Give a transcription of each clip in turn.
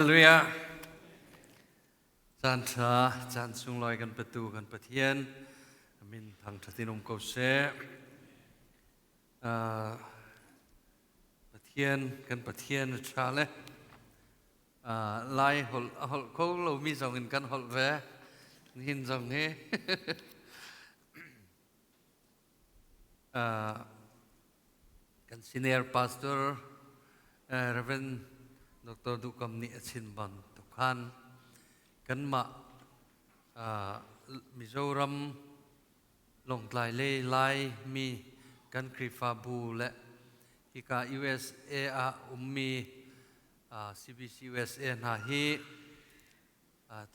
Hallelujah. Caan ṭha, caan sunglawi kan petu kan Pathian min thangṭhat in um ko seh. Uh, Pathian kan Pathian a ṭha le uh, Lai holh a holh kho lomi zong in kan holh ve. Nihin zong hi Kan senior pastor Reverend Dr. Duh Kam nih a chim bantuk khan kanmah Mizoram Lawngtlai le Laimi kan Khrihfabu le hika USA ah ummi CBC USA hna hi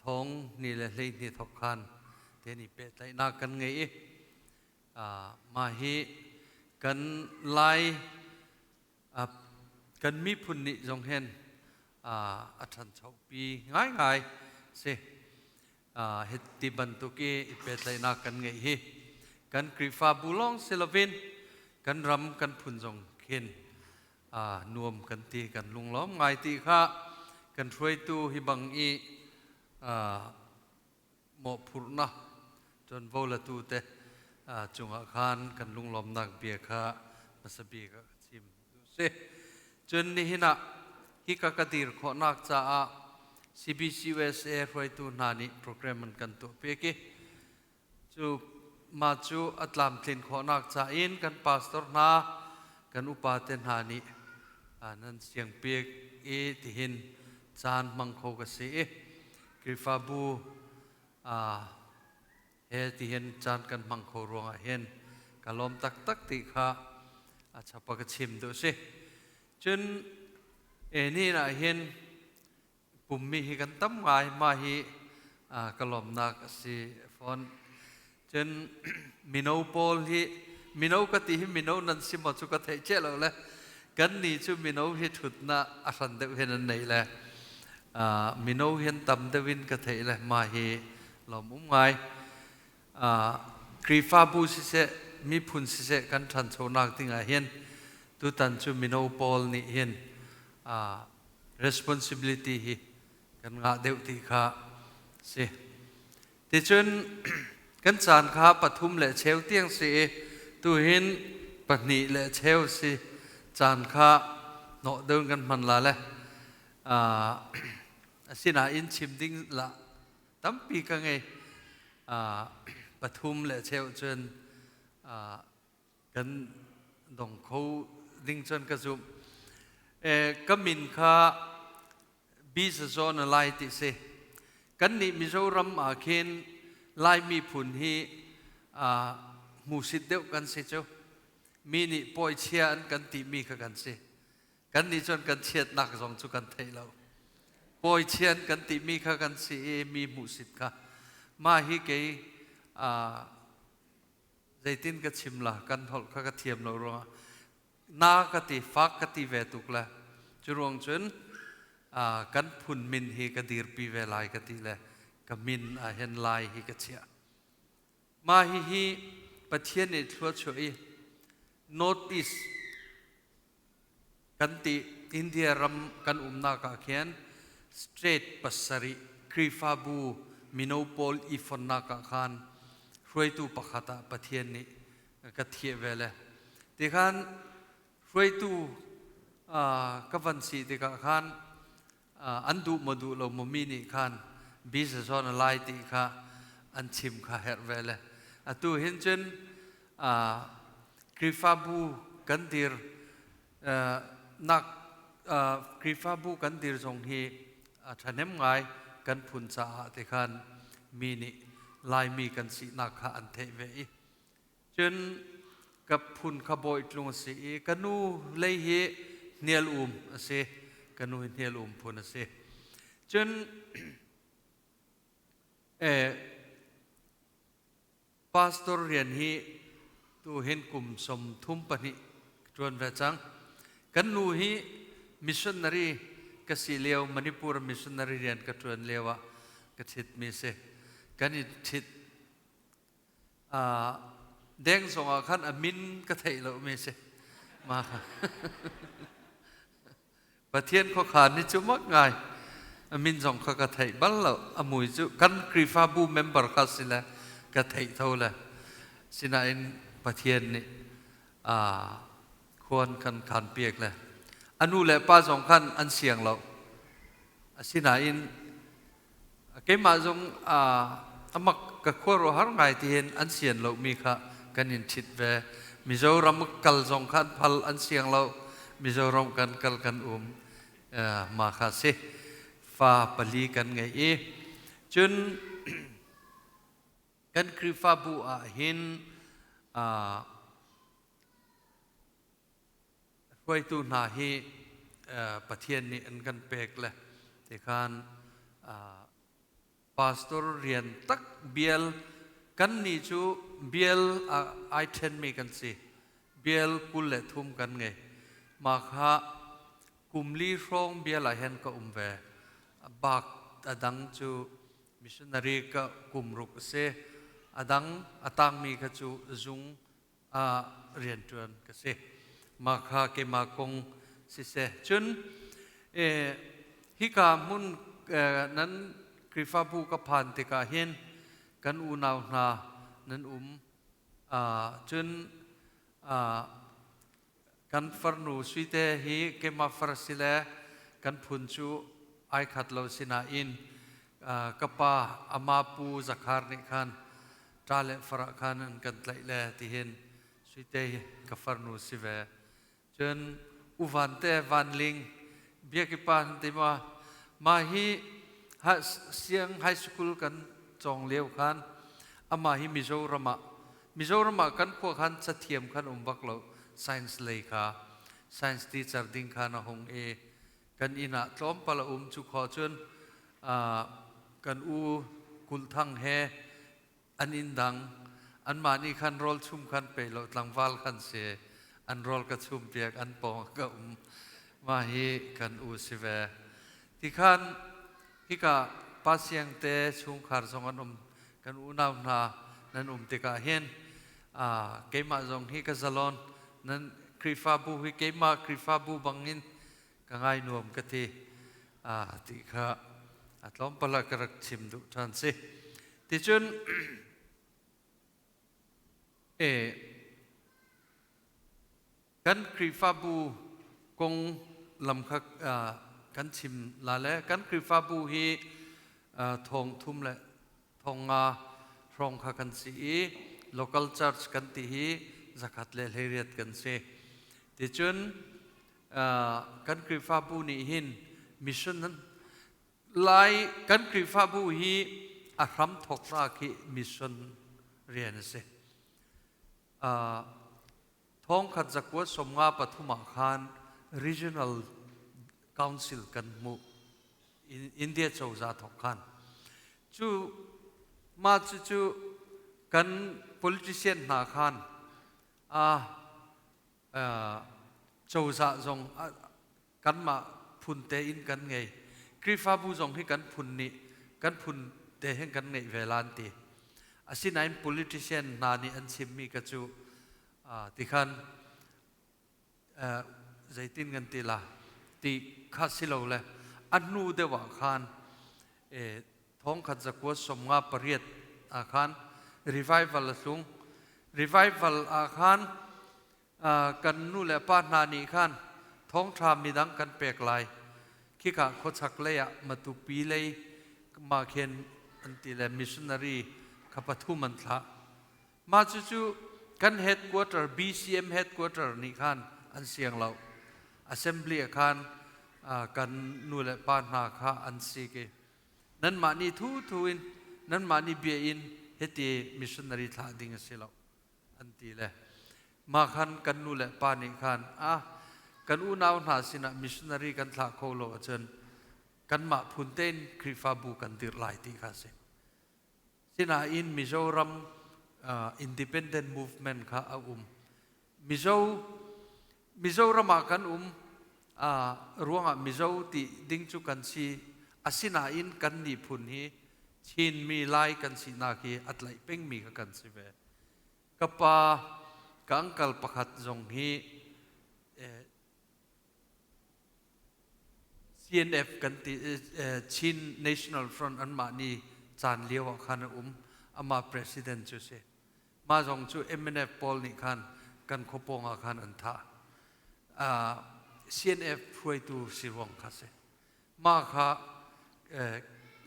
thong ni le 12 thok khan te ni pehtlaihnak kan ngei i mah hi kan Lai kan miphun nih zong hin a ṭhanchopi ngaingai si. Hiti bantuk i i pehtlaihnak kan ngeih hi kan Khrihfabu lawng si loin kan ram kan phun zong khin nuam kan ti, kan lunglawm ngai ti kha kan hruaitu hi bang i mawhphurhnak ṭuanvo latu te cungah khan kan lunglawmnak bia kha hmasa bik ah ka chim duh si. Cun nihin ah hika ka dir khawhnak caah CBCUSA hruaitu hna nih program an kan tuahpiak i cu mah cu a tlamtlin khawhnak ca in kan pastor hna, kan upa te hna nih nan siangpiak i tihin caan hmang kho ka si i Khrihfabu he tihin caan kan hmang kho ruangah hin ka lawm taktak ti kha a chapa ka chim duh si. Cun ni ah hin pummi hi kan tam ngai, mah hi ka lawmnak a si fawn. Cun mino pawl hi, mino ka ti hi mino nan si maw cu ka theih cia lo le kan ni cu mino hi ṭhutnak a hran deuh hin an nei le mino hin tam deuh in ka theih le mah hi lawm um ngai. Khrihfabu siseh, miphun siseh kan ṭhanchonak ding ah hin tutan cu mino pawl nih hin responsibility hi kan ngah deuh ti kha si. Ticun kan caan kha pathum le cheu tiang si i tuhin pahnih le cheu si caan kha hnawh deuh kan hman la le asinain chim ding la tampi ka ngei. Pathum le cheu cun kan dong kho ding cun ka zumh. Ka min kha Bizazawn a lai ti si. Kannih Mizoram ah khin Lai miphun hi hmusit deuh kan si cu. Mi nih pawichia an kan timi kha kan si. Kannih cun kan chiatnak zong cu kan thei lo. Pawichia an kan timi kha kan si i mi hmuhsit kha. Mah hi kei zeitin ka chim la, kan holh kha ka thiam lo ruangah na ka ti, fak ka ti ve tuk le cu ruang cun kan phun min hi ka dirpi ve lai ka ti le ka min ah hin Lai hi ka chiah. Mah hihi Pathian nih thluachuah i North East kan ti, India ram kan umnak ah khin state 7 Khrihfabu mino pawl i fonnak ah khan hruaitu pakhat ah Pathian nih ka thieh ve le tikhan hruaitu ka van si tikah khan an duh maw duh lo maw mi nih khan bisa zawn a lai ti kha an chim kha herh ve le atu hin cun Khrihfabu kan dir nak Khrihfabu kan dir zong hi a ṭhahnem ngai kan phun caah ti khan mi nih Laimi kan sinak kha an theih ve i Cun ka phun kha bawitlung a si i ka nu lei hi hnial um a si. Ka nu hi hnial um phun a si. Cun pastor rian hi tu hin kum 32 ṭuan ve cang. Kan nu hi missionary ka si lio, Manipur missionary rian ka ṭuan lio ah ka ṭhitmi si. Kan i ṭhit Deng zongah khan a min ka theih lomi si. Mah kha Pathian khuakhan ni cu mak ngai. A min zong kha ka theih bal lo. A mui cu kan Khrihfabu member kha si le ka theih tho le. Sinain Pathian nih khuan kan khan piak le a nu le pa zong khan an siang lo. Asinain keimah zong amak ka khuaruahhar ngai tihin an sian lomi kha kan in ṭhit ve. Mizoram kal zong kha an phal an siang lo. Mizoram kan kal kan um ma kha si. Fa pali kan ngei i cun kan Khrihfabu ah hin hruaitu hna hi Pathian nih an kan pek le tikhan pastor rian tak bial kan nih cu bial ai ṭhenmi kan si. Bial 23 kan ngei. Mah kha kum li hrawng bial ah hin ka um ve. Bak a dang cu missionary ka kum ruk a si. A dang a tangmi kha cu zung ah rianṭuan ka si. Mah kha keimah kong siseh. Cun hika hmun nan Khrihfabu ka phan tikah hin kan unau hna nan um. Cun kan farnu Suite hi keimah far si le kan phun cu ai khat lo sinain ka pa ama pu Zakhar nih khan ṭa le far ah khan an kan tlaih le tihin Suite hi ka farnu si ve. Cun U Van te Van Ling Biakipa an ti ma mah hi siang high school kan cawng lio khan amah hi Mizoram ah Mizoram ah kan khua khan cathiam khan um bak lo, science lei kha science teacher ding khan a hung i kan inn ah tlawmpal a um. Cu khawh cun kan u Kulh Thang he an inn dang anmah nih khan rawl chum khan pe lo, tlangval khan si, an rawl ka chum piak, an pawng ka um. Mah hi kan u si ve. Ti khan hika pa siang te chungkhar zong an um, kan unau hna nan um tikah hin keimah zong hi ka zalon nan Khrihfabu hi keimah Khrihfabu bangin ka ngai nuam ka ti ti kha a tlawmpal ah ka rak chim duh ṭhan si. Ticun kan Khrihfabu kong lam kha kan chim la le kan Khrihfabu hi thong thum le thong nga hrawng kha kan si i local church kan ti hi 118 kan si. Ticun kan Khrihfabu nih hin mission lai kan Khrihfabu hi a hram thawknak hi mission rian a si. 1993 ah khan regional council kan hmuh, India cozah thawk khan. Cu mah cucu kan politician hna khan cozah zong kanmah phun tein kan ngei, Khrihfabu zong hi kan phun nih kan phun te hin kan ngeih ve lan ti. Asinain politician hna nih an chimmi ka cu tikhan zeitin kan ti la ti kha si lo le a hnu deuh ah khan 1998 ah khan revival a tlung. Revival ah khan kan nu le pa hna nih khan thawngṭha midang kan pek lai, khika khuachak lei ah Matupi lei mah khin an ti le missionary kha pathum an thlah. Mah cucu kan headquarter, BCM headquarter nih khan an siang lo. Assembly ah khan kan nu le pa hna kha an si ki nanmah nih thu thu in nanmah nih bia in hiti missionary thlah ding a si lo an ti le mah khan kan nu le pa nih khan ah kan unau hna sinah missionary kan thlah kho lo ahcun kanmah phun tein Khrihfabu kan dirh lai ti kha si. Sinain Mizoram independent movement kha a um. Mizo Mizoram ah kan um ruangah Mizo ti ding cu kan si, asinain kan miphun hi Chinmi Lai kan sinak hi a tlaih pengmi kha kan si ve. Ka pa ka uncle pakhat zong hi CNF kan ti, Chin National Front anmah nih caan lio ah khan a um. Amah president cu si. Mah zong cu MNF pawl nih khan kan khuapawng ah khan an thah. CNF hruaitu si ruang kha si. Mah kha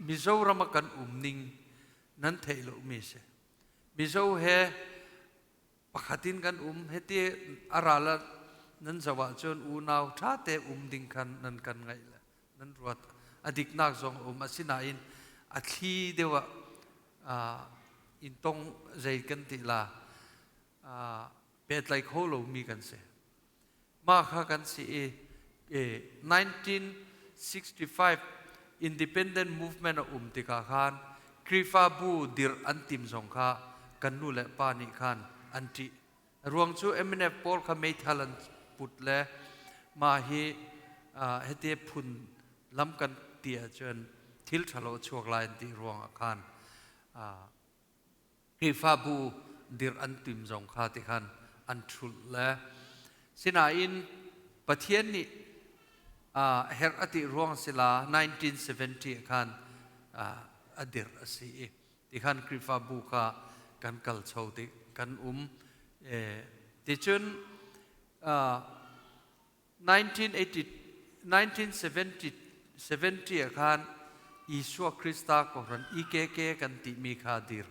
Mizoram ah kan um ning nan theih lomi si. Mizo he pakhat in kan um. Hiti a ral ah nan zoh ahcun unau ṭha te um ding khan nan kan ngaih le nan ruat. A diknak zong a um. Asinain a thli deuh ah in tong zei kan ti la, pehtlai kho lomi kan si. Mah kha kan si i 1965 independent movement a um tikah khan Khrihfabu dirh an tim zong kha kan nu le pa nih khan an ṭih. A ruang cu MNF pawl kha meithal an put le mah hi hete phun lam kan ti ahcun thil ṭhalo a chuak lai an ti ruangah khan Khrihfabu dirh an tim zong kha ti khan an ṭhulh le sinain Pathian nih herh a ti ruang sila 1970 khan a dirh a si i ti khan Khrihfabu kha kan kal cho ti kan um. Ticun 1980, 1970 ah khan Isua Krista kawhhran EKK kan timi kha dir.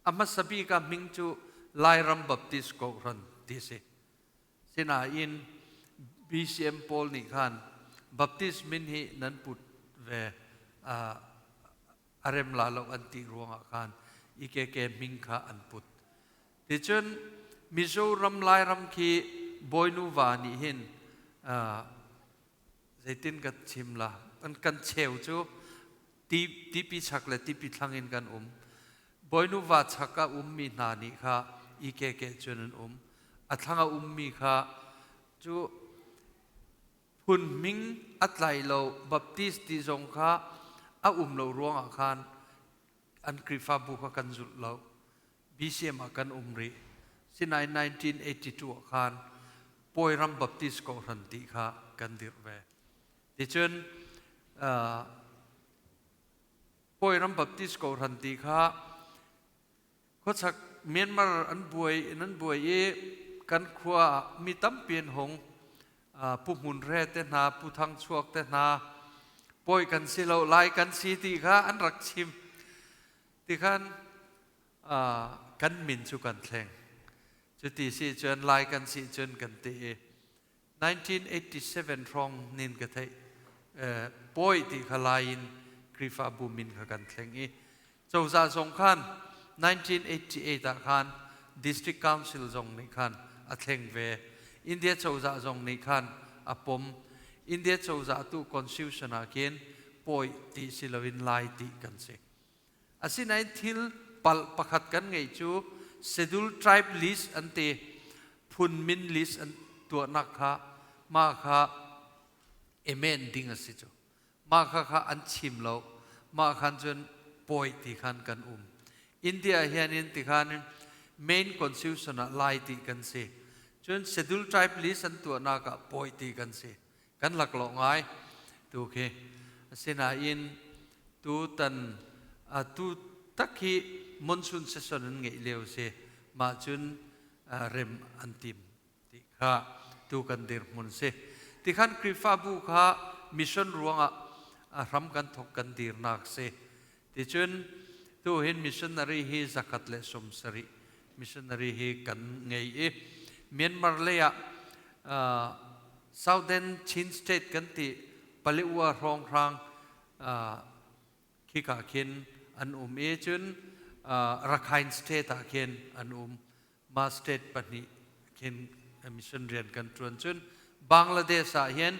A hmasa bik ah hming cu Lairam Baptist Kawhhran ti si. Sinain BCM pawl nih khan Baptist min hi nan put ve a rem la lo an ti ruangah khan EKK hming kha an put. Ticun Mizoram Lairam khi Bawinu va nih hin zeitin ka chim la, an kan cheu cu tipi chak le tipi thlang in kan um. Bawinu va chak ah ummi hna nih kha EKK cun an um. A thlang a ummi kha cu phun hming a tlai lo, Baptist ti zong kha a um lo ruangah khan an Khrihfabu kha kan zulh lo. BCM ah kan um rih. Sinain 1982 ah khan Pawiram Baptist Kawhhran ti kha kan dirh ve. Ticun Pawiram Baptist Kawhhran ti kha khuachak Myanmar an buai an buai i kan khua ah mi tampi an hung. Pu Hmun Hre te hna, Pu Thang Chuak te hna, pawi kan si lo, Lai kan si ti kha an rak chim. Ti khan kan min cu kan thleng. Cuti si cun Lai kan si cun kan ti i 1987 hrawng nin ka theih, pawi ti kha Lai in Khrihfabu min kha kan thleng i cozah zong khan 1988 ah khan District Council zong nih khan a thleng ve. India cozah zong nih khan a pom. India cozah tu constitution ah khin pawi ti si loin Lai ti kan si. Asinain thil palh pakhat kan ngeih cu schedule tribe list an ti, phun min list an tuahnak kha mah kha amen ding a si cu. Mah kha kha an chim lo. Mah khan cun pawi ti khan kan um. India hian in ti khan main constitution ah Lai ti kan si. Cun schedule tribe list an tuahnak ah pawi ti kan si. Kan laklawh ngai tu khi. Asinain tutan tu tak hi monsoon session an ngeih lio si. Mah cun rem an tim ti kha tu kan dirhmun si. Tikhan Khrihfabu kha mission ruangah hram kan thok, kan dirnak si. Ticun tu hin missionary hi 170 missionary hi kan ngei i Myanmar lei ah Southern Chin State kan ti, Paliua hrawnghrang khika khin an um i cun Rakhine State ah khin an um. Ma state pahnih khin mission rian kan ṭuan. Cun Bangladesh ah hin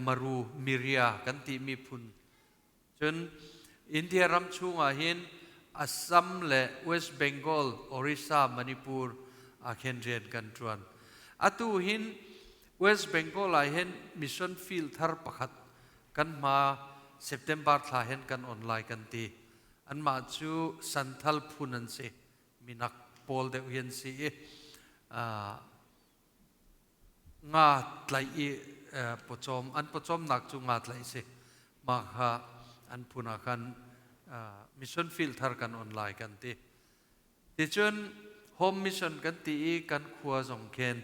Maru Miria kan ti mi phun. Cun India ram chungah hin Assam le West Bengal, Orissa, Manipur ah khin rian kan ṭuan. Atu hin West Bengal ah hin mission field thar pakhat kan hma September thla hin kan on lai kan ti. Anmah cu Santhal phun an si. Minak pawl deuh hi an si i nga tlaih i pawcawm an pawcawmnak cu nga tlaih si. Mah kha an phun ah khan mission field thar kan on lai kan ti. Ticun home mission kan ti i kan khua zong khin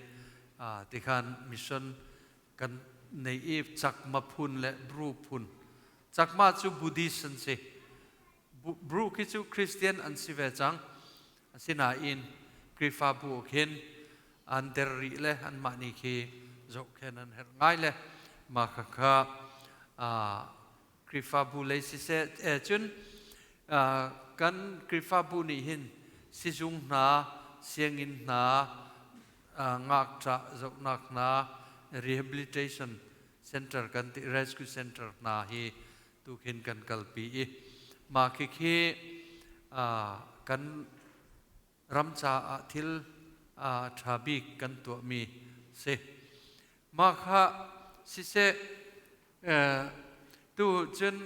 tikhan mission kan nei i Chakma phun le Bru phun. Chakma cu Buddhist an si. Bru khi cu Christian an si ve cang. Asinain Khrihfabu khin an der rih le anmah nih khi zohkhen an herh ngai le mah khakha Khrihfabu lei siseh cun kan Khrihfabu nih hin sizung hna, sianginn hna, ngakṭah zohnak hna, rehabilitation center kan ti rescue center hna hi tu khin kan kalpi i mah khikhi kan ram caah thil ṭha bik kan tuahmi si. Mah kha siseh tu cun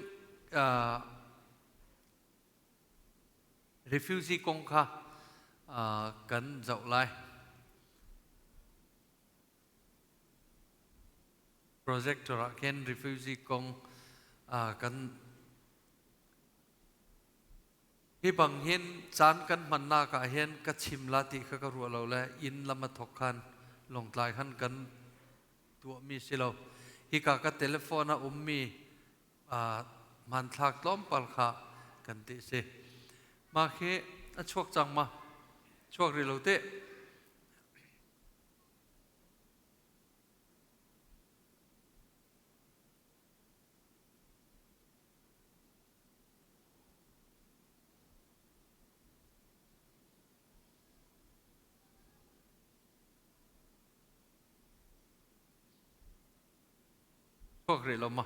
refugee kong kha kan zoh lai. Projector ah khin refugee kong kan Hi bang hin caan kan hmannak ah hin ka chim la ti kha ka ruah lo le inn lam a thok khan Lawngtlai khan kan tuahmi si lo. Hika ka telephone a ummi hmanthlak tlawmpal kha kan ti si. Mah khi a chuak cang ma? Chuak rih lo te. Chuak rih lo ma?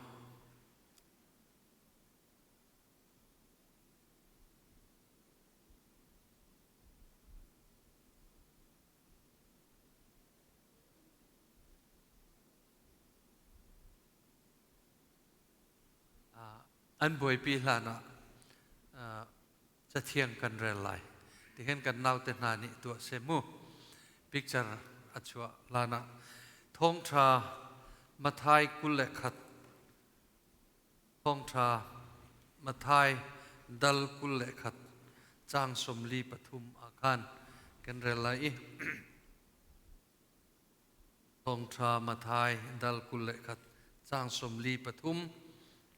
An buaipi hlan ah cathiang kan rel lai. Tihin kan naute hna nih tuah seh mu. Picture a chuah hlan ah thawngṭha Matthai 21 thawngṭha Matthai dal 21 caang 43 ah khan kan rel lai i Thawngṭha Matthai dal 21 caang 43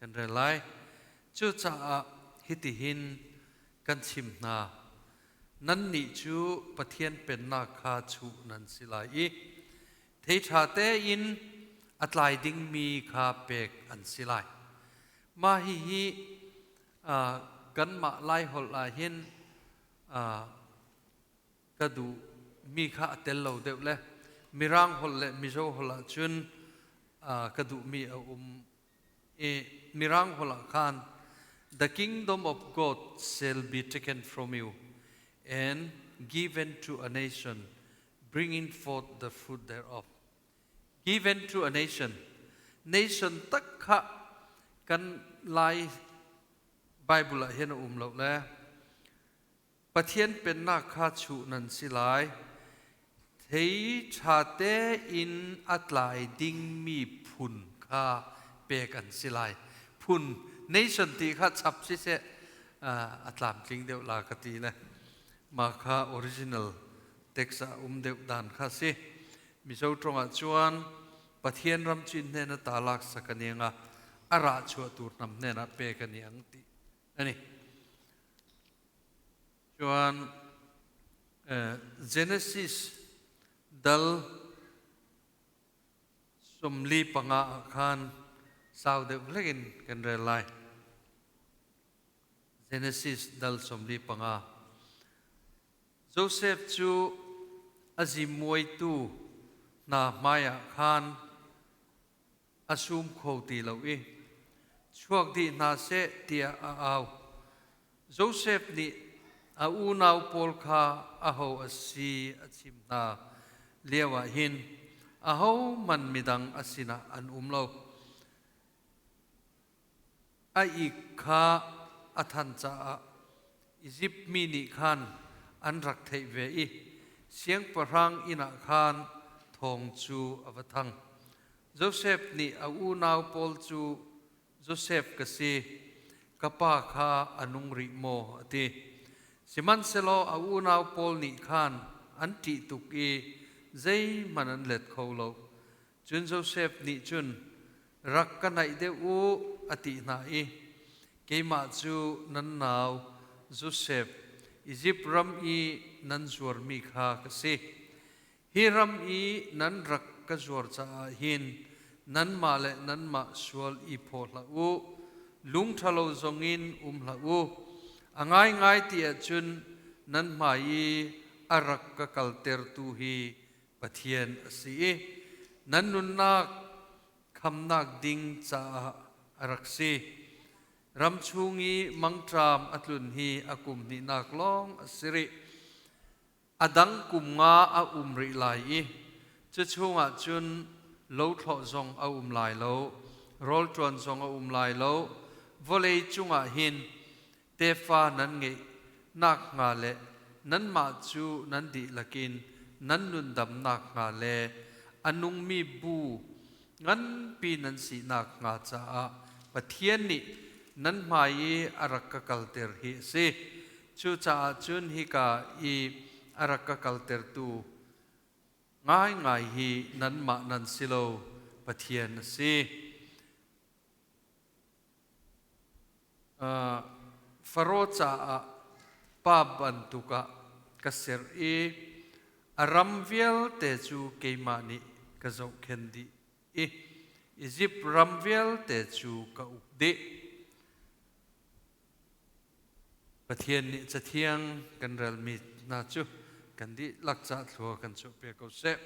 kan rel lai. Cucaah hitihin kan chim hna. Nannih cu Pathian pennak kha chuh nan si lai i thei ṭha tein a tlai dingmi kha pek an si lai. Mah hihi kanmah Laiholh ah hin ka duh mi kha a tel lo deuh le Mirang holh le Mizo holh ah cun ka duhmi a um i Mirang holh ah khan The kingdom of God shall be taken from you and given to a nation bringing forth the fruit thereof. Given to a nation. Nation tak kha kan Lai Bible ah hin a um lo le Pathian Pennak kha chuh nan si lai. Thei ṭha tein a tlai dingmi phun kha pek an si lai. Phun nation ti kha chap siseh a tlamtling deuh la ka ti le mah kha original text ah um deuh dan kha si. Mizo ṭong ah cun Pathian ram cin hnen a ta lak sak ani anga a rah chuah tur hnam hnen ah pek ani ang ti ani. Cun Genesis dal 45 ah khan sau deuh hlek in kan rel lai. Genesis dal 45. Josef cu a zimuaitu hna hmaiah khan a sum kho ti lo i chuak dih hna seh tiah a au. Josef nih a unau pawl kha aho a si a chim hna lioah hin ahohmanh midang a sinah an um lo. A ik kha a than caah Izipt mi nih khan an rak theih ve i siangpahrang inn ah khan thawng cu a va thang. Josef nih a unau pawl cu Josef ka si, ka pa kha a nung rih maw? a ti. Sihmanhsehlaw a unau pawl nih khan an ṭih tuk i zeihmanh an let kho lo. Cun Josef nih cun, Rak ka naih deuh u, a ti hna i, Keimah cu nan nau Josef, Izipt ram i nan zuarmi kha ka si. Hi ram i nan rak ka zuar caah hin nanmah le nanmah sual i phaw hlah u, lung ṭhalo zongin um hlah u. A ngaingai ti ahcun nan hmai i a rak ka kaltertu hi Pathian a si i nan nunnak khamnak ding caah a rak si. Ram chung i mangṭam a tlun hi a kum hnihnak lawng a si rih. A dang kum nga a um rih lai i cu chungah cun lothlawh zong a um lai lo, rawlṭuan zong a um lai lo. Vawlei cungah hin tefa nan ngeih nakhnga le nanmah cu nan dihlak in nan nundam nakhnga le a nungmi bu nganpi nan si nakhnga caah Pathian nih nan hmai i a rak ka kalter hi a si. Cucaah cun hika i a rak ka kaltertu ngaingai hi nanmah nan si lo, Pathian a si. Faro caah pa bantuk ah ka ser i a ram vialte cu keimah nih ka zohkhenh dih i Izipt ram vialte cu ka uk dih. Pathian nih Cathiang kan relmi hna cu kan dihlak ca thlua kan chuahpiak ko seh.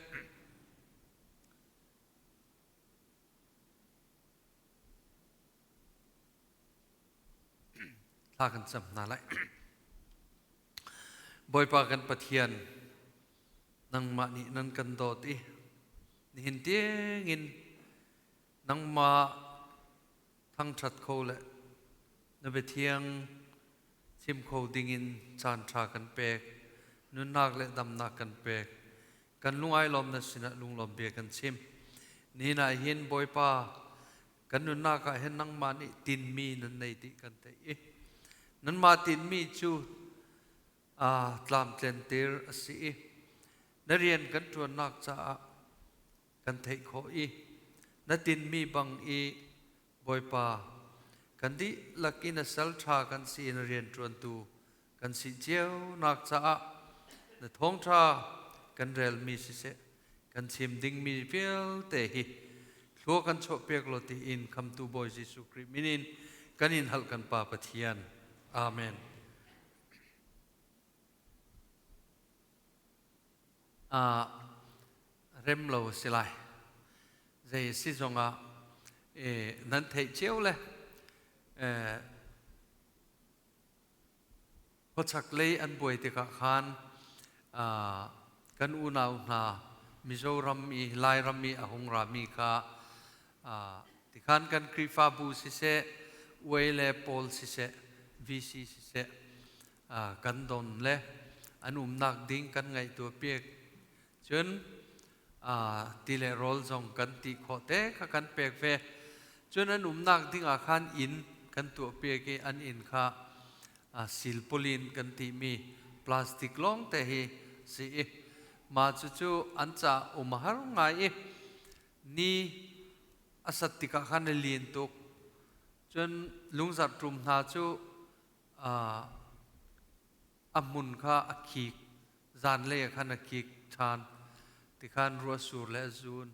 Thla kan cam hna lai. Bawipa kan Pathian, nangmah nih nan kan dawt i nihin tiangin nangmah thangṭhat kho le na biathiang chim kho dingin caan ṭha kan pek, nunnak le damnak kan pek. Kan lung ai lawm na sinah lunglawm bia kan chim. Nihin ah hin Bawipa kan nunnak ah hin nangmah nih tinmi nan nei ti kan theih i nanmah tinmi cu tlamtlentir a si i na rian kan ṭuannak caah kan theih khawh i na tinmi bang i Bawipa kan dihlak in a sal ṭha kan si in rian ṭuantu kan si cio nak caah na thawngṭha kan relmi siseh kan chim dingmi vialte hi thlua kan chuahpiak law tiin khamtu Bawi Jesuh Khrih min in kan in hal kan Pa Pathian. Amen. Rem lo a si lai. Zei si zongah nan theih cio le khuachak lei an buai tikah khan kan unau hna Mizoram i Lairam i a hung rami kha tikhan kan Khrihfabu siseh, Uai le Paul siseh, VC siseh kan don le an umnak ding kan ngaihtuah piak cun ti le rawl zong kan ti khawh te kha kan pek ve cun an umnak ding ah khan inn kan tuah piak i an inn kha silpauline kan timi plastic lawng te hi si i ma cu cu an ca um a har ngai i ni a sat tikah khan a lin tuk cun lungzarh ṭum hna cu a hmun kha a khik zanlei ah khan a kik ṭhan tikhan ruahsur le a zun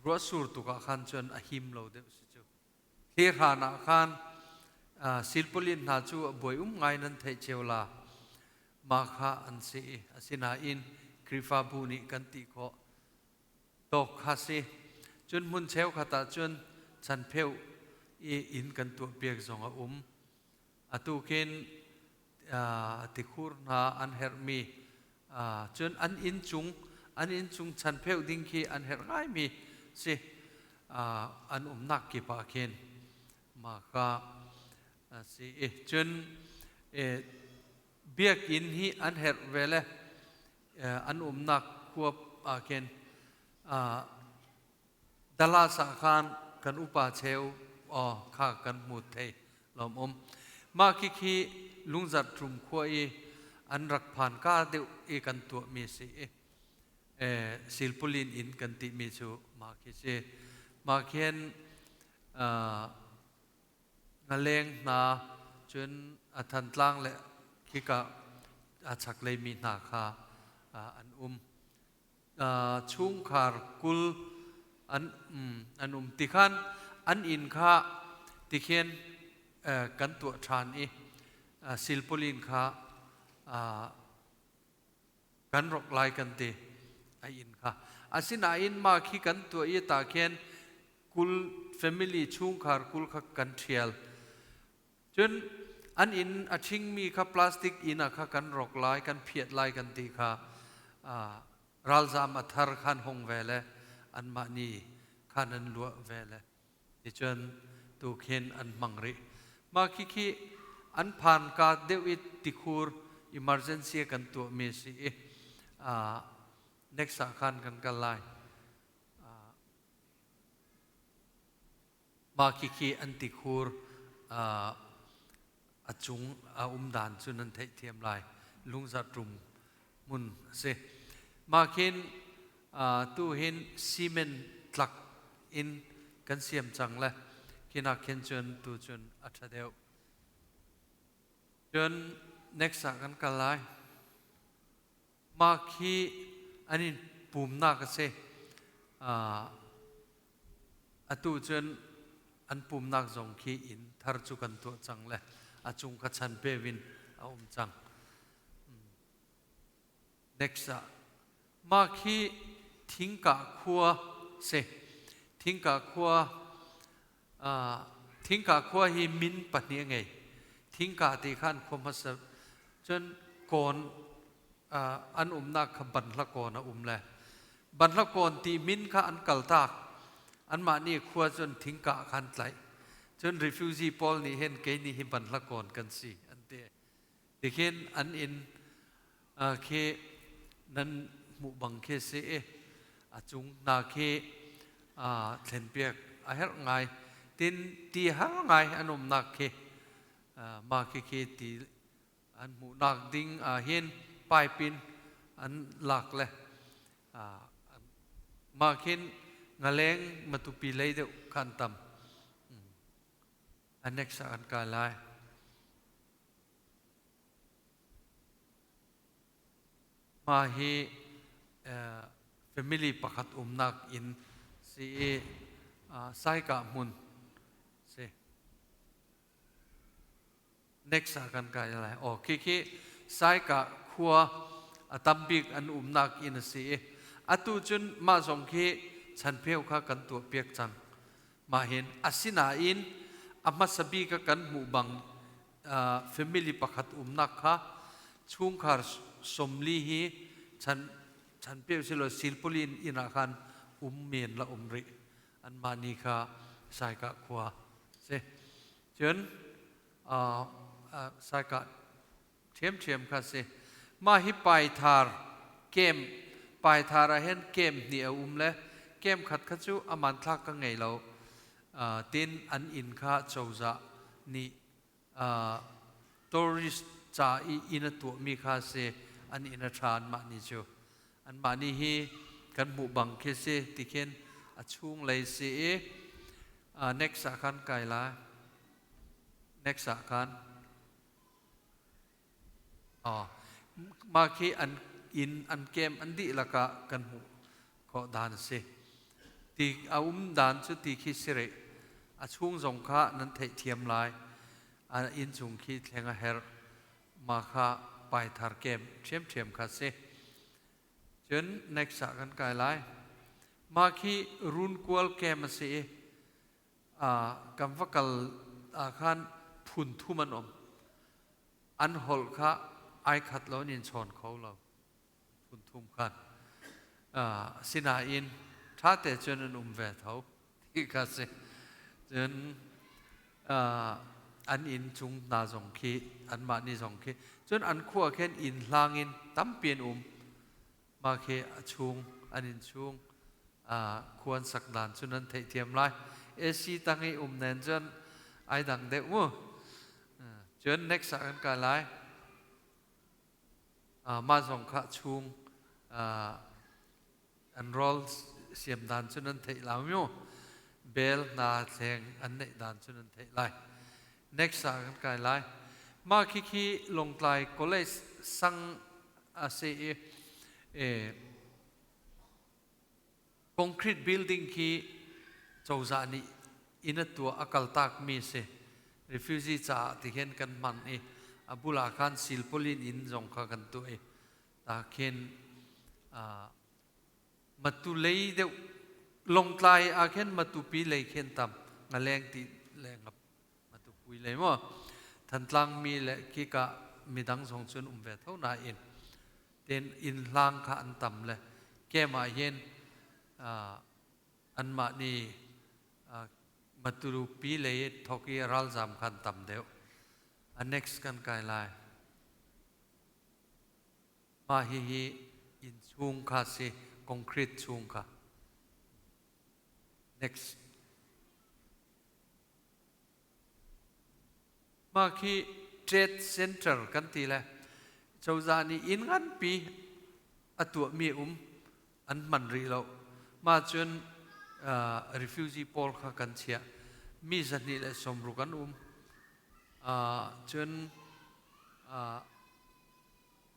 ruahsur tuk ah khan cun a him lo deuh si cu thli hran ah khan silpauline hna cu a buai um ngai nan theih cio la mah kha an si i asinain Khrihfabu nih kan ti khawh tawk kha si. Cun hmun cheukhat ah cun chanpheu i inn kan tuahpiak zong a um. Atu khin tikhur hna an herhmi cun an inn cung an inn cung chanpheu ding khi an herh ngaimi si an umnak kip ah khin mah kha si i cun biakinn hi an herh ve le an umnak khua ah khin. Dallas ah khan kan upa cheu aw kha kan hmu thei lawm um. Mah khi khi Lungzarh ṭum khua i an rak phan ka deuh i kan tuahmi si i silpulin inn kan timi cu mah khi si. Mah khin ngaleng hna cun a Thantlang le khika a chaklei mi hna kha an um. Chungkhar 20 an um ti khan an inn kha tikhin kan tuah ṭhan i silpulin kha kan rok lai kan ti a inn kha. Asinain mah khi kan tuah i ta khin 20 family chungkhar 20 kha kan ṭhial. Cun an inn a ṭhingmi kha plastic inn ah kha kan rok lai, kan phiat lai kan ti kha ralzam a thar khan hong ve le anmah nih khan an luah ve le ticun tu khin an hmang rih. Mah khi an phan ka deuh i tikhur emergency kan tuahmi si i next ah khan kan kal lai. Mah khikhi an tikhur a cung a um dan cu nan theihthiam lai. Lungzarh rum hmun a si. Mah khin tu hin cement tlak in kan siam cang le khinak khin cun tu cun a ṭha deuh. Cun next ah kan kal lai. Mah khi an in pumnak a si. Atu cun an pumnak zong khi inn thar cu kan tuah cang le a cung kha chan pe in a um cang. Next ah mah khi Thingkah khua si. Thingkah khua Thingkah khua hi min pahnih a ngei. Thingkah ti khan khua hmasa cun kawn an umnak kha Banhlakawn a um le Banhlakawn ti min kha an kaltak. Anmah nih khua cun Thingkah khan tlaih. Cun refugee pawl nih hin kei nih hi Banhlakawn kan si an ti. Tikhin an inn khi nan hmuh bang khi si i a cung hna khi thlenpiak a herh ngai. Tin ti har ngai an umnak khi mah khi khi ti an hmuhnak ding ah hin pipe in an lak le mah khin ngaleng Matupi lei deuh khan tam. A next ah kan kai lai. Mah hi family pakhat umnak inn si i Saikah hmun si. Next ah kan kai lai. Oh, khi khi Saikah khua a tambik an umnak inn a si i atu cun mah zong khi chanpheu kha kan tuah piak cang. Mah hin asinain a hmasa bik a kan hmuh bang family pakhat umnak kha chungkhar 40 hi chan chanpeu silo silpulin inn ah khan um men la um rih. Anmah ni kha Saikah khua si. Cun Saikah ṭhiamṭhiam kha si. Mah hi Paithar camp Paithar ah hin camp hnih a um le camp khat kha cu a hmanthlak ka ngei lo. Tin an inn kha cozah nih tourist ca i inn a tuahmi kha si. An inn a ṭha anmah nih cu. Anmah nih hi kan hmuh bang khi si ti khin a chunglei si i next ah khan kai lai. Next ah khan Mah khi an inn an kem an dihlak ah kan hmuh khawh dan a si. Ti a um dan cu ti khi si rih. A chung zong kha nan theihthiam lai. A inn chung khi thleng a herh. Mah kha paithar kem ṭhiamṭhiam kha si. Cun next ah kan kai lai. Mah khi runkual kem a si i kan va kal ah khan phun thum an um. An holh kha ai khat lo in in chawn kho lo. Phun thum khan. Sinain ṭha te cun an um ve tho ti kha si. Cun an inn chung hna zong khi anmah nih zong khi cun an khua khin inn hlang in tampi an um. Mah khi a chung an inn chung. Khuan sak dan cu nan theihthiam lai. AC tang i um nen cun ai dang deuh mu. Cun next ah kan kai lai. Mah zong kha chung an rawl siam dan cu nan theih lai mu. Bel hna thleng an neih dan cu nan theih lai. Next ah kan kai lai. Mah khi khi Lawngtlai College sang a si i Concrete building khi cozah nih inn a tuah a kaltak mi si. Refugee caah ti khin kan hman i a bulah khan silpauline inn zong kha kan tuah i ta khin Matu lei deuh Lawngtlai ah khin Matupi lei khin tam ngaleng ti le Matupui lei maw Thantlang mi le kika midang zong cun um ve tho nain ten inn hlang kha an tam le kem ah hin anmah nih Matupi lei thok i ralzam kha an tam deuh. A next kan kai lai. Mah hihi inn chung kha si, concrete chung kha. Next. Mah khi trade center kan ti le cozah nih inn nganpi a tuahmi um an hman rih lo. Mah cun refugee pawl kha kan chiah. Mi 260 an um. Cun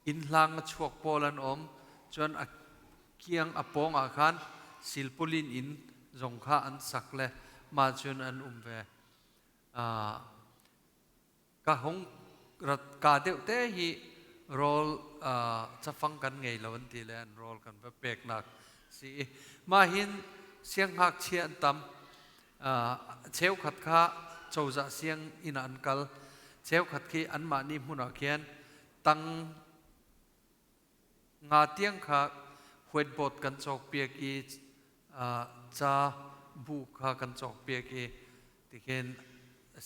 inn hlang a chuak pawl an um. Cun a kiang a pawng ah khan silpulin inn zong kha an sak le mah cun an um ve. Ka hung rat ka deuh te hi rawl cafang kan ngei lo an ti le an rawl kan va peknak si i mah hin siangngakchia an tam. Cheukhat kha cozah siang inn ah an kal. Cheukhat khi anmah nih hmun ah khin tang nga tiang kha whiteboard kan cawkpiak i ca bu kha kan cawkpiak i tikhin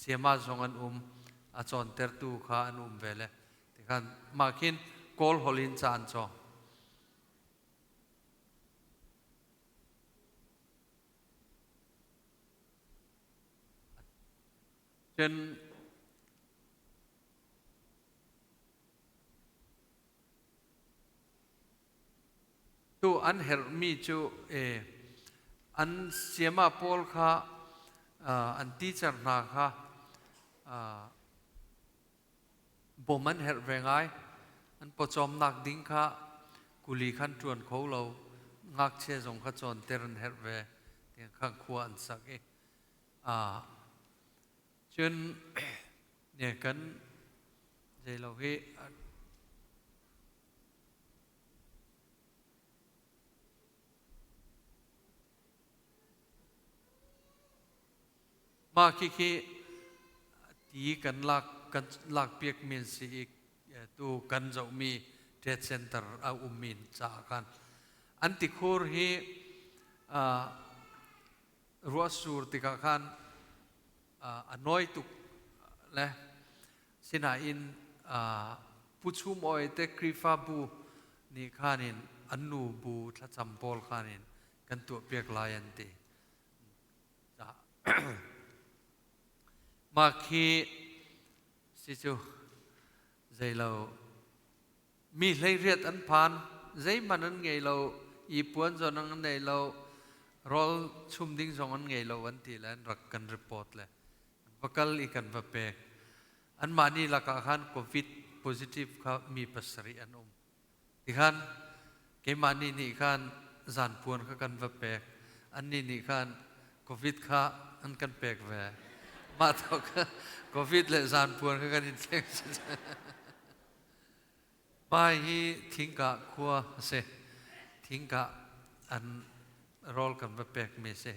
sayama zong an um a cawntertu kha an um ve le tikhan mah khin Kawl holh in ca an cawng. Cun Tu an herhmi cu an sayama pawl kha an teacher hna kha bawm an herh ve ngai. An pawcawmnak ding kha kuli khan ṭuan kho lo, ngakchia zong kha cawnter an herh ve tiang kha khua an sak i cun ne kan Zeilo hi mah khikhi ti kan lak kan lakpiak mi an si i tu kan zohmi trade center a ummi caah khan an tikhur hi ruahsur tikah khan a nawi tuk le sinain Pu Chum Awi te Khrihfabu nih khan in an nu bu thlacam pawl khan in kan tuahpiak lai an ti. Mah khi si cu zeilo mi 18 an phan zeihmanh an ngei lo i puan zong an ngei lo rawl chum ding zong an ngei lo an ti le an rak kan report le an va kal i kan va pek anmah nih lakah khan covid positive kha mi pasarih an um tikhan keimah nih nih khan zan puan kha kan va pek annih nih khan covid kha an kan pek ve mah thawk covid le zan puan kha kan in thleng. Pai hi Thingkah khua a si. Thingkah an rawl kan va pekmi a si.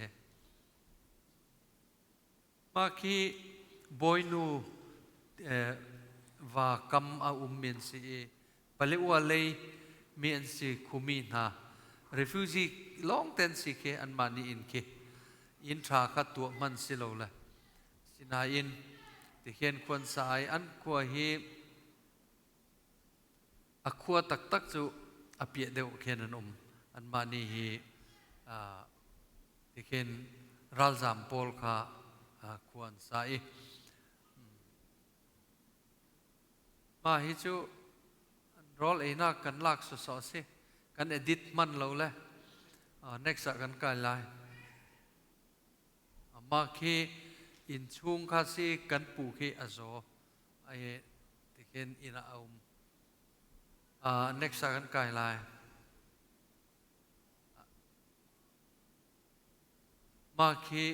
Mah khi bawinu va kam a ummi an si i Paleua lei mi an si khumi hna refugee lawng te an si khi anmah nih inn khi inn ṭha kha tuah hman si lo le sinain tihian khuan sa ai an khua hi A khua taktak cu a piah deuh khin an um. Anmah nih hi Tikhin ralzam pawl kha khua an sa i mah hi cu rawl einak kan lak sawsawh a si. Kan edit hman lo le next ah kan kai lai. Mah khi innchung kha si kan pu khi a zaw. Ai tikhin inn ah a um. Next ah kan kai lai. Mah khi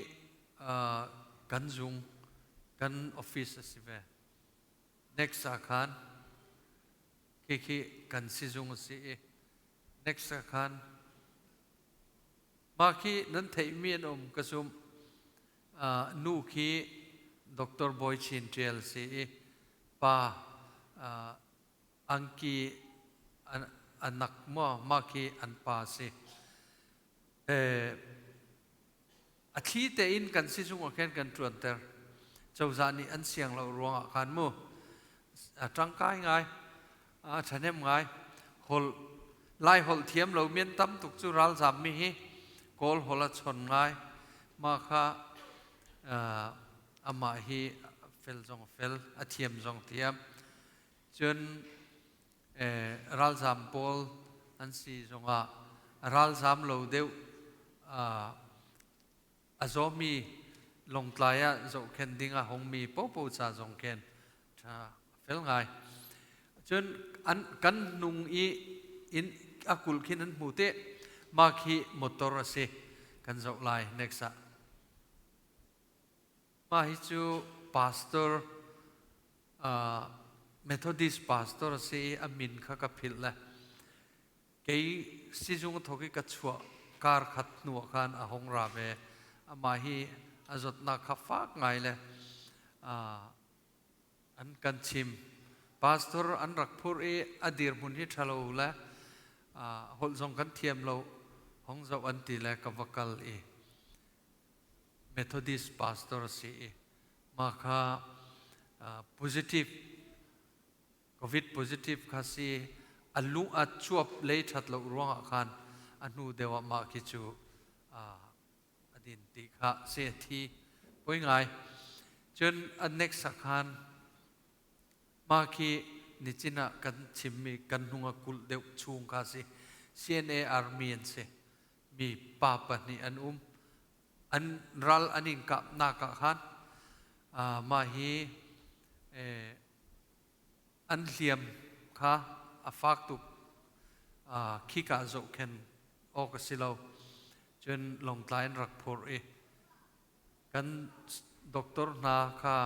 kan zung, kan office a si ve. Next ah khan khi kan sizung a si i next ah khan mah khi nan theihmi an um ka zumh. Nu khi Dr. Bawi Chin Ṭial si i pa angki a nak maw mah khi an pa si. A thli tein kan sizung ah khan kan ṭuanter. Cozah nih an siang lo ruangah khan mu a ṭangkai ngai, a ṭhahnem ngai. Holh Lai holh thiam lo mian tam tuk cu ralzam mi hi Kawl holh a chon ngai. Mah kha amah hi fel zong a fel, a thiam zong thiam. Cun ralzam pawl an si zongah ralzam lo deuh a zawmi Lawngtlai ah zohkhenh ding a hongmi popo ca zong khen ṭha fel ngai. Cun an kan hnung i inn a kulh khin an hmu te mah khi motor a si kan zoh lai next ah. Mah hi cu pastor Methodist pastor a si i a min kha ka philh le kei sizung thawk i ka chuah kar khat hnu ah khan a hong ra ve. Amah hi a zawtnak kha fak ngai le an kan chim. Pastor an rak phurh i a dirhmun hi ṭhalo le holh zong kan thiam lo hong zoh an ti le ka va kal i Methodist pastor a si i mah kha positive COVID positive kha si a lung a cuap lei ṭhat lo ruangah khan a hnu deuh ah mah khi cu a din ti kha si a thi poi ngai. Cun a next ah khan mah khi nichin ah kan chimmi kan hnung a kulh deuh chung kha si CNA Army an si. Mi pa pahnih an um. An ral an in kapnak ah khan mah hi an hliam kha a fak tuk khika zohkhen awk a si lo cun Lawngtlai an rak phurh i kan doctor hna kha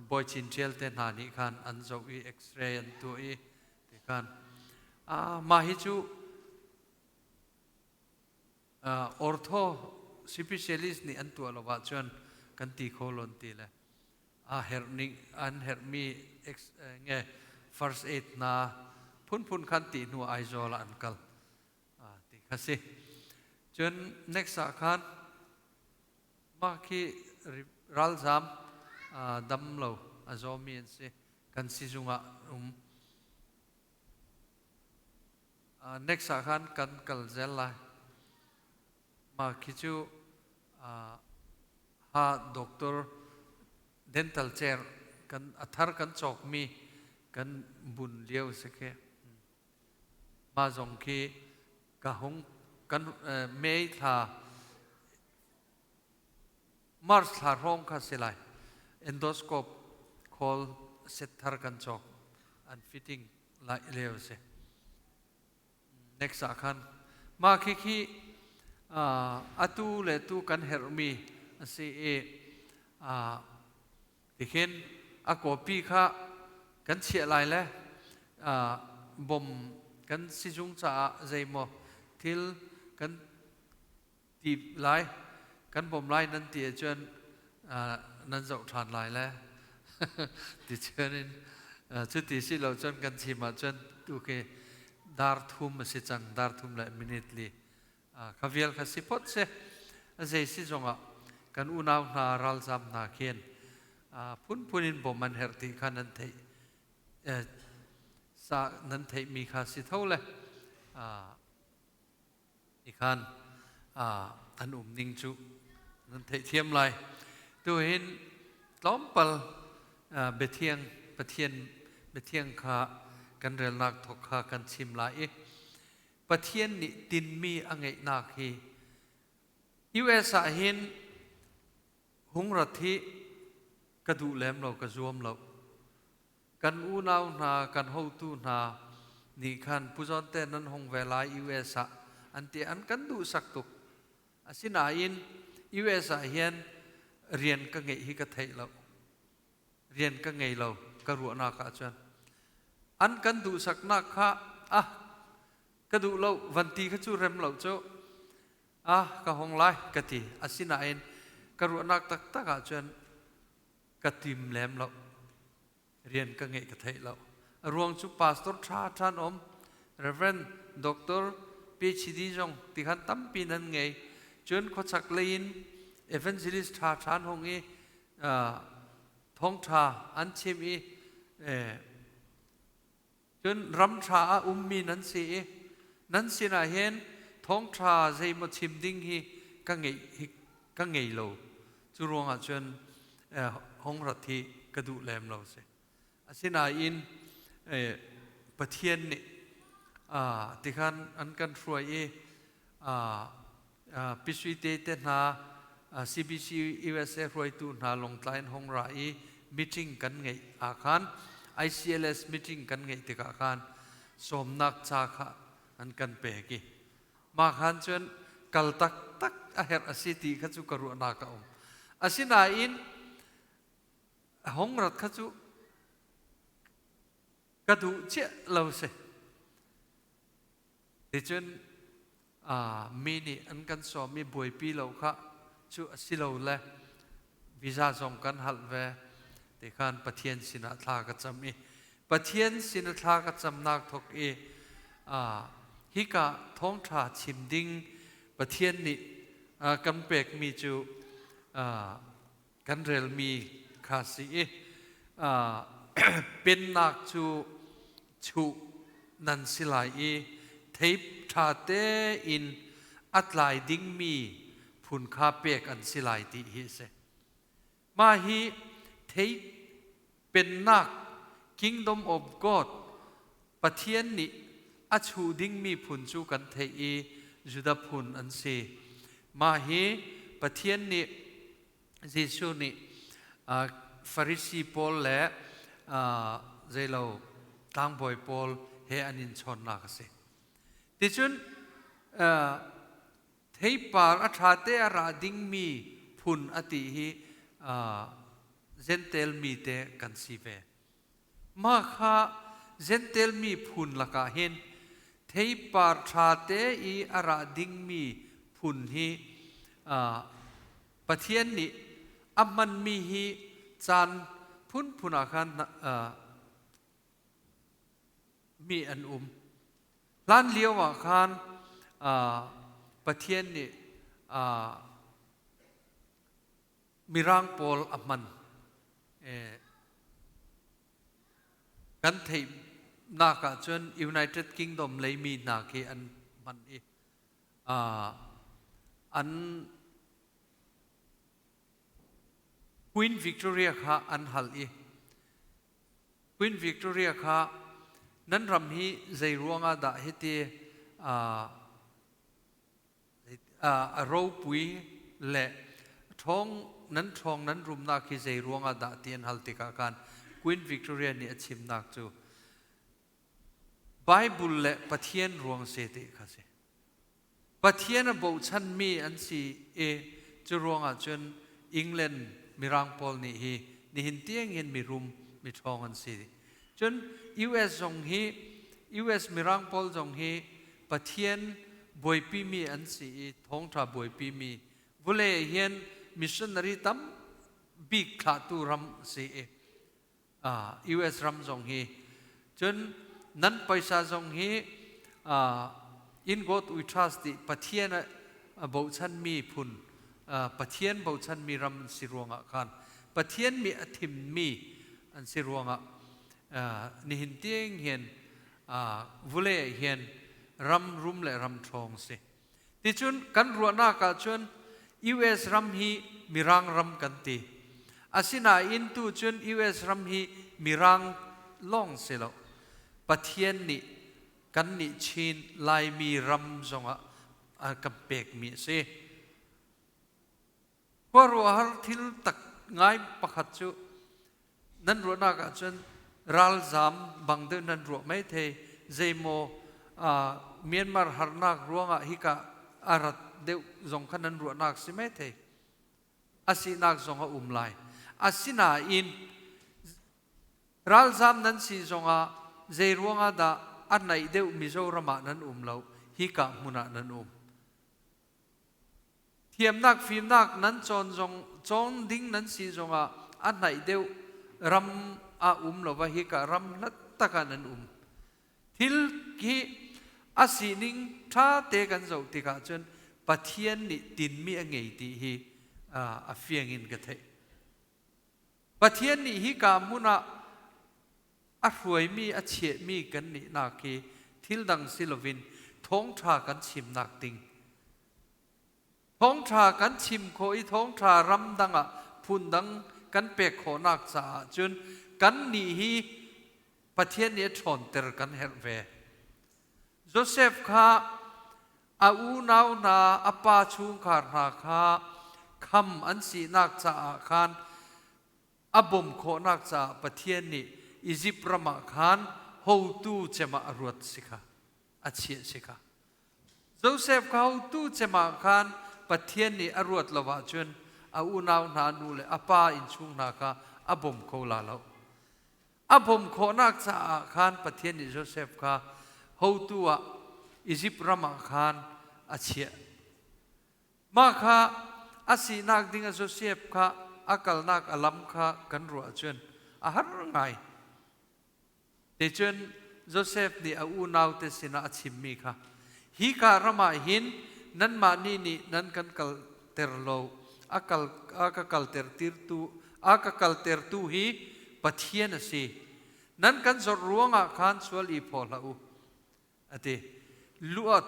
Bawi Cin Ṭial te hna nih khan an zoh i x-ray an tuah i ti khan mah hi cu Ortho specialist nih an tuah lo ahcun kan ti kho lon ti le a herh ning an herhmi nge first aid hna phunphun khan ti hnu Aizawl ah an kal ti kha si. Cun next ah khan mah khi ralzam dam lo a zawmi an si kan sizung ah um. Next ah khan kan kal zel lai. Mah khi cu ha doctor dental chair kan a thar kan cawkmi kan bun lio si khi. Mah zong khi ka hung kan May thla March thla hrawng kha si lai. Endoscope khawl set thar kan cawk an fitting lai lio si. Next ah khan mah khi khi atu le tu kan herhmi a si i tikhin a copy kha kan chiah lai le bom kan sizung caah zeimaw thil kan ti lai kan bawm lai nan ti ahcun nan zoh ṭhan lai le ti cun in cuti si lo cun kan chim ahcun tu khi dar thum a si cang dar thum le minute li kha vial kha si phot si a zei si zongah kan unau hna ralzam hna khin phunphun in bawm an herh ti kha nan theih sa nan theihmi kha si tho le i khan An um ning cu nan theihthiam lai. Tuhin tlawmpal biathiang Pathian biathiang kha kan relnak thawk kha kan chim lai i Pathian nih tinmi a ngeihnak hi US ah hin hung rat hi ka duh lem lo, ka zuam lo. Kan unau hna, kan hotu hna nih khan Pu Zawn te nan hung ve lai US ah an ti, an kan duhsak tuk. Asinain US ah hin rian ka ngeih hi ka theih lo. Rian ka ngei lo ka ruahnak ah cun. An kan duhsaknak kha ah ka duh lo van ti kha cu rem lo cu ah ka hong lai ka ti. Asinain ka ruahnak taktak ah cun ka tim lem lo. Rian ka ngeih ka theih lo. A ruang cu pastor ṭha ṭhan um, Reverend Doctor PhD zong tikhan tampi nan ngei. Cun khuachak lei in evangelist ṭha ṭhan hong i thawngṭha an chim i cun ram ṭha ah ummi nan si i nan sinah hin thawngṭha zeimaw chim ding hi ka ngeih hi ka ngei lo. Cu ruangah cun hong rat hi ka duh lem lo si. Asinain Pathian nih tikhan an kan hruai i Pisui te te hna CBC USA hruaitu hna Lawngtlai in hong ra i meeting kan ngeih ah khan, ICLS meeting kan ngeih tikah khan sawmnak ca kha an kan pek i mah khan cun kal taktak a herh a si ti kha cu ka ruahnak a um. Asinain hong rat kha cu ka duh chiah lo si. Ticun mi nih an kan sawm i buaipi lo kha cu a si lo le visa zong kan hal ve ti khan Pathian sinah thla ka cam i Pathian sin thla ka camnak thawk i hika thawngṭha chim ding Pathian nih kan pekmi cu kan relmi kha si i pennak cu chuh nan si lai i thei ṭha tein a tlai dingmi phun kha pek an si lai ti hi a si. Mah hi thei pennak, Kingdom of God, Pathian nih a chuh dingmi phun cu kan theih i Judah phun an si. Mah hi Pathian nih Jesuh nih Farasi pawl le zeilo tlangbawi pawl he an in chawnnak a si. Ticun theipar a ṭha te a ra dingmi phun a ti hi Jentail mi te kan si ve. Mah kha Jentail mi phun lakah hin theipar ṭha te i a ra dingmi phun hi Pathian nih a hmanmi hi caan phunphun ah khan mi an um. Hlan lio ah khan Pathian nih Mirang pawl a hman. Kan theihnak ahcun United Kingdom leimi hna khi an hman i an Queen Victoria kha an hal i Queen Victoria kha nan ram hi zei ruangah dah hiti a ropui le ṭhawng nan ṭhawng nan rumnak hi zei ruangah dah ti an hal tikah khan Queen Victoria nih a chimnak cu Bible le Pathian ruang se ti kha si. Pathian a bochanmi an si i cu ruangah cun England Mirang pawl nih hi nihin tiangin mirum miṭhawng an si. Cun US zong hi US Mirang pawl zong hi Pathian buaipimi an si i thawngṭha buaipimi vawlei hin missionary tam bik thlahtu ram a si i US ram zong hi cun nan paisa zong hi in God we trust ti Pathian a bochanmi phun, Pathian bochanmi ram an si ruangah khan, Pathian mi a thimmi an si ruangah nihin tiang hin vule hin ram rum le ram ṭhawng si. Ticun kan ruahnak ahcun US ram hi Mirang ram kan ti. Asinain tu cun US ram hi Mirang lawng si lo. Pathian nih kan nih Chin Laimi ram zongah a kan pekmi a si. Khuaruahhar thil tak ngai pakhat cu nan ruahnak ahcun ralzam bang deuh nan ruah maithei. Zeimaw Myanmar harnak ruangah hika a rat deuh zong kha nan ruahnak si maithei. A sinak zong a um lai. Asinain ralzam nan si zongah zei ruangah dah a naih deuh Mizoram ah nan um lo, hika hmun ah nan um? Thiamnak fimnak nan cawn zong cawn ding nan si zongah a hnaih deuh ram ah um lo va hika ram hlat tak ah nan um. Thil hi a sining ṭha te kan zoh tikah cun Pathian nih tinmi a ngei ti hi a fiang in ka theih. Pathian nih hika hmun ah a hruaimi a chiahmi kan nihnak hi thil dang si loin thawngṭha kan chimnak ding, thawngṭha kan chim khawh i thawngṭha ramdang ah phundang kan pek khawhnak caah cun kannih hi Pathian nih a ṭhawnter kan herh ve. Josef kha a unau hna a pa chungkhar hna kha kham an sinak caah khan a bawmh khawhnak caah Pathian nih Izipt ram ah khan hotu cem ah a ruat si kha, a chiah si kha. Josef kha hotu cem ah khan Pathian nih a ruat lo ahcun a unau hna nu le a pa innchung hna kha a bawm kho la lo. A bawmh khawhnak caah khan Pathian nih Josef kha hotu ah Izipt ram ah khan a chiah. Mah kha a sinak ding ah Josef kha a kalnak a lam kha kan ruah ahcun a har ngai. Ticun Josef nih a unaute sinah a chimmi kha, hika ram ah hin nanmah nih nih nan kan kalter lo, a kal a ka kalter tirtu a ka kaltertu hi Pathian a si. Nan kan zawrh ruangah khan sual i phaw hlah u, a ti. Luat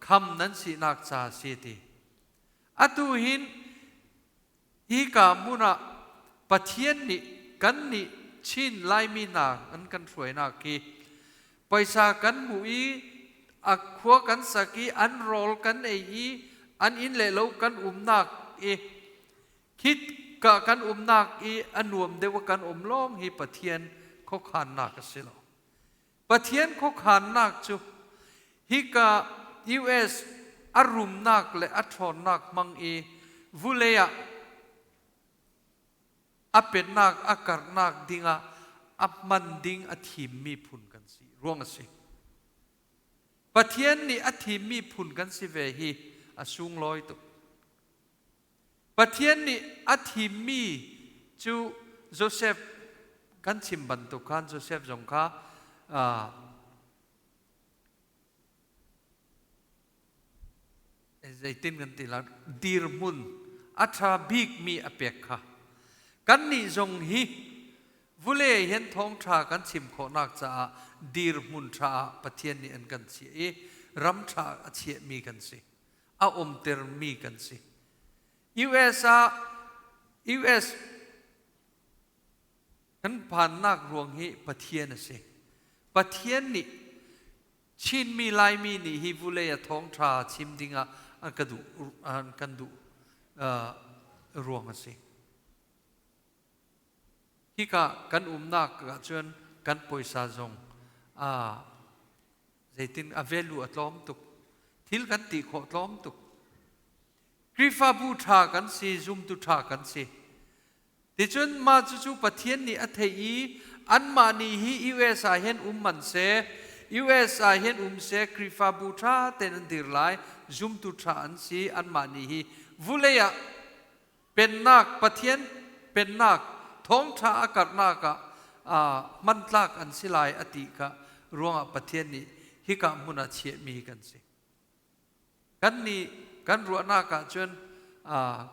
kham nan sinak ca a si ti. Atu hin hika hmun ah Pathian nih kan nih Chin Laimi hna an kan hruainak hi paisa kan hmuh i a khua kan sak i an rawl kan ei i an inn le lo kan umnak i khit ka kan umnak i a nuam deuh kan um lawng hi Pathian khuakhannak a si lo. Pathian khuakhannak cu hika US a rumnak le a ṭhawnnak hmang i vulei ah a pennak a karhnak dingah a hman ding a thimmi phun kan si ruang a si. Pathian nih a thimmi phun kan si ve hi a sunglawi tuk. Pathian nih a thimmi cu Josef kan chim bantuk khan Josef zong kha zeitin kan ti la, dirhmun a ṭha bikmi a pek kha. Kannih zong hi vulei hin thawngṭha kan chim khawhnak caah dirhmun ṭha ah Pathian nih an kan chiah i ram ṭha a chiahmi kan si, a umtermi kan si. US ah US kan phannak ruang hi Pathian a si. Pathian nih Chinmi Laimi nih hi vulei a thawngṭha chim dingah an ka duh an kan duh ruang a si. Hika kan umnak ahcun kan puaisa zong zeitin a value a tlawm tuk. Thil kan ti khawh tlawm tuk. Khrihfabu ṭha kan si, zumtu ṭha kan si. Ticun mah cucu Pathian nih a theih i anmah nih hi US ah hin um man seh, US ah hin um seh, Khrihfabu ṭha tein an dir lai, zumtu ṭha an si, anmah nih hi vulei ah Pennak, Pathian Pennak thawngṭha a karhnak ah hmantlak an si lai a ti kha ruangah Pathian nih hika hmun ah chiahmi kan si. Kan nih kan ruahnak ah cun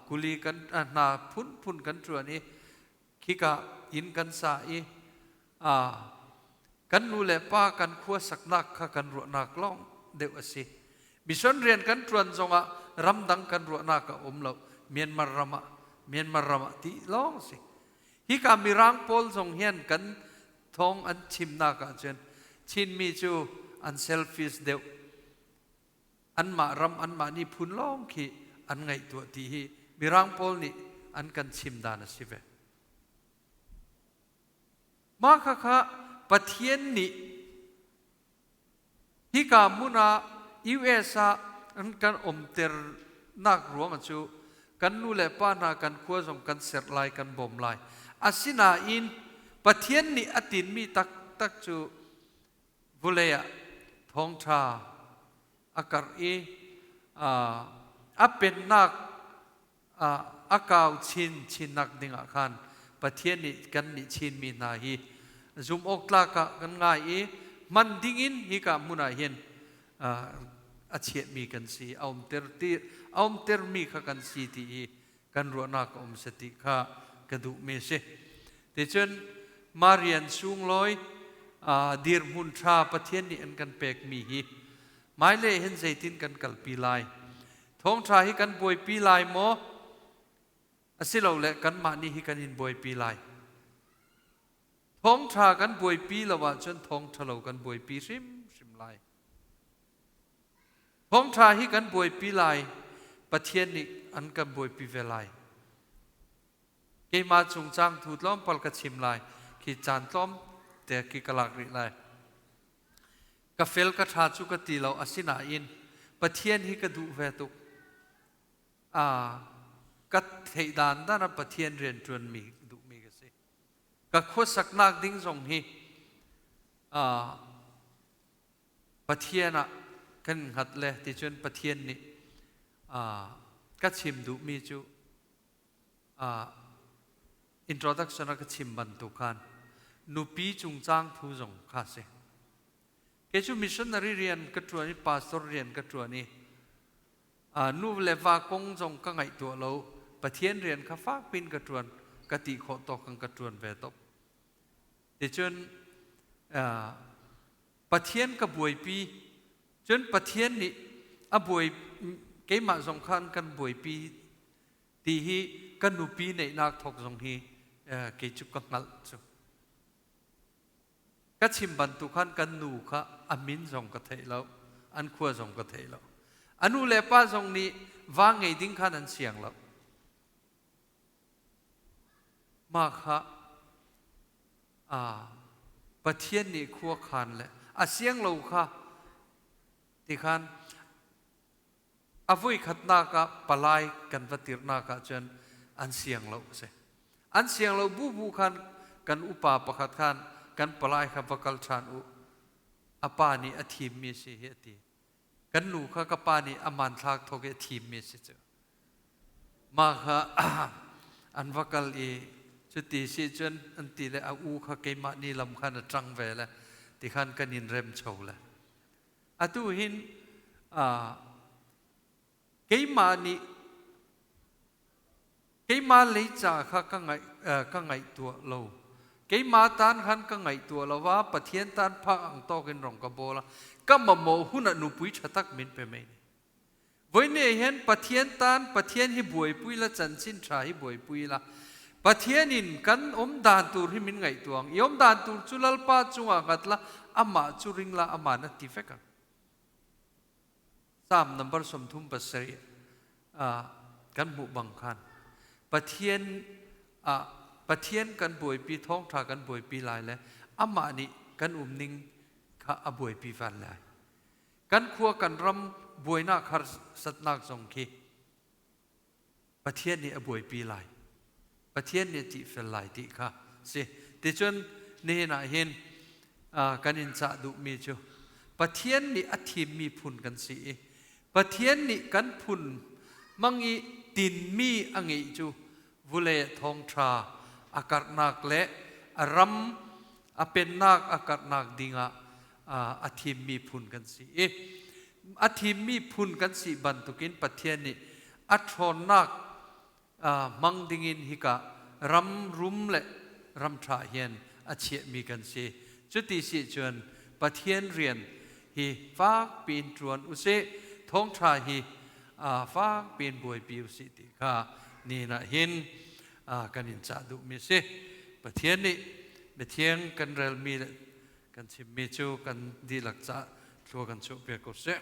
kuli kan hna phunphun kan ṭuan i khika inn kan sa i kan nu le pa kan khua saknak kha kan ruahnak lawng deuh a si. Mission rian kan ṭuan zongah ramdang kan ruahnak a um lo. Myanmar ram ah Myanmar ram ah ti lawng si. Hika Mirang pawl zong hian kan thawng an chimnak ahcun Chinmi cu an selfish deuh. Anmah ram anmah nih phun lawng khi an ngaihtuah ti hi Mirang pawl nih an kan chim dan a si ve. Mah khakha Pathian nih hika hmun ah US ah an kan umternak ruang cu kan nu le pa hna kan khua zong kan serh lai kan bawm lai. Asinain Pathian nih a tinmi taktak cu vulei ah thawngṭha a karh i a pennak a kau chin chinnak dingah khan Pathian nih kan nih Chinmi hna hi zumh awk tlak ah kan ngai i hman dingin hika hmun ah hin a chiahmi kan si a umter ti a umtermi kha kan si ti i kan ruahnak a um se ti kha ka duhmi si. Ticun Marian sunglawi dirhmun ṭha Pathian nih an kan pekmi hi hmailei hin zeitin kan kalpi lai? Thawngṭha hi kan buaipi lai maw? Asilole kanmah nih hi kan in buaipi lai? Thawngṭha kan buaipi lo ahcun thawngṭha lo kan buaipi hrimhrim lai. Thawngṭha hi kan buaipi lai, Pathian nih an kan buaipi ve lai. Keimah cungcang thu tlawmpal ka chim lai, khi caan tlawm te khi ka lak rih lai. Ka fel ka ṭha cu ka ti lo, asinain Pathian hi ka duh ve tuk. Ka theih dan dan ah Pathian rian ṭuanmi duhmi ka si. Ka khuasaknak ding zong hi Pathian ah kan hngat le ticun Pathian nih ka chim duhmi cu introduction a ka chim bantuk khan nupi cungcang thu zong kha si. Kei cu missionary rian ka ṭuan i pastor rian ka ṭuan i nu le va kong zong ka ngaihtuah lo. Pathian rian kha fak pin ka ṭuan ka ti khawh tawk kan ka ṭuan ve top. Ticun Pathian ka buaipi cun Pathian nih a buai keimah zong khan kan buaipi ti hi ka nupi neihnak thawk zong hi kei cu ka hngalh cu. Ka chim bantuk khan kan nu kha a min zong ka theih lo, an khua zong ka theih lo. A nu le pa zong nih va ngei ding khan an siang lo. Mah kha Pathian nih khua khan le a siang lo kha ti khan a voikhatnak ah palai kan va tirhnak ah cun an siang lo a si. An siang lo bu bu khan kan upa pakhat khan kan palai kha va kal ṭhan u. A pa nih a thimmi a si hi a ti. Kan nu kha ka pa nih a hmanthlak thawk i a thimmi a si cu. Mah kha an va kal i cuti si cun an ti le a u kha keimah ni lam khan a ṭang ve le ti khan kan in rem cho le. Atu hin keimah nih keimah lei ca kha ka ngaih ka ngaihtuah lo. Keimah tan khan ka ngaihtuah lo va Pathian tan phak ang tawk in rong ka bawl a ka mamawh hun ah nupui ṭha tak min pe mei ni. Voine hin Pathian tan Pathian hi buaipui la chanchin ṭha hi buaipui la Pathian in kan um dan tur hi min ngaihtuang i um dan tur cu Lalpa cungah ngat la amah cu ring la amah na ti vek ang. Psalm number 37 kan hmuh bang khan Pathian Pathian kan buaipi thawngṭha kan buaipi lai le amah nih kan umning kha a buaipi van lai. Kan khua kan ram buainak harsatnak zong khi Pathian nih a buaipi lai. Pathian nih a ṭihfel lai ti kha si. Ticun nihin ah hin kan in cah duhmi cu Pathian nih a thimmi phun kan si i Pathian nih kan phun hmang i tinmi a ngeih cu vulei thawngṭha a karhnak le a ram a pennak a karhnak dingah a thimmi phun kan si i a thimmi phun kan si bantukin Pathian nih a ṭhawnnak hmang dingin hika ram rum le ram ṭha hian a chiahmi kan si. Cuti si cun Pathian rian hi fak piin ṭuan usih. Thawngṭha hi fak piin buaipi usih ti kha ni ah hin kan in cah duhmi a si. Pathian nih biathiang kan relmi le kan chimmi cu kan dihlak cah thlua kan chuahpiak ko seh.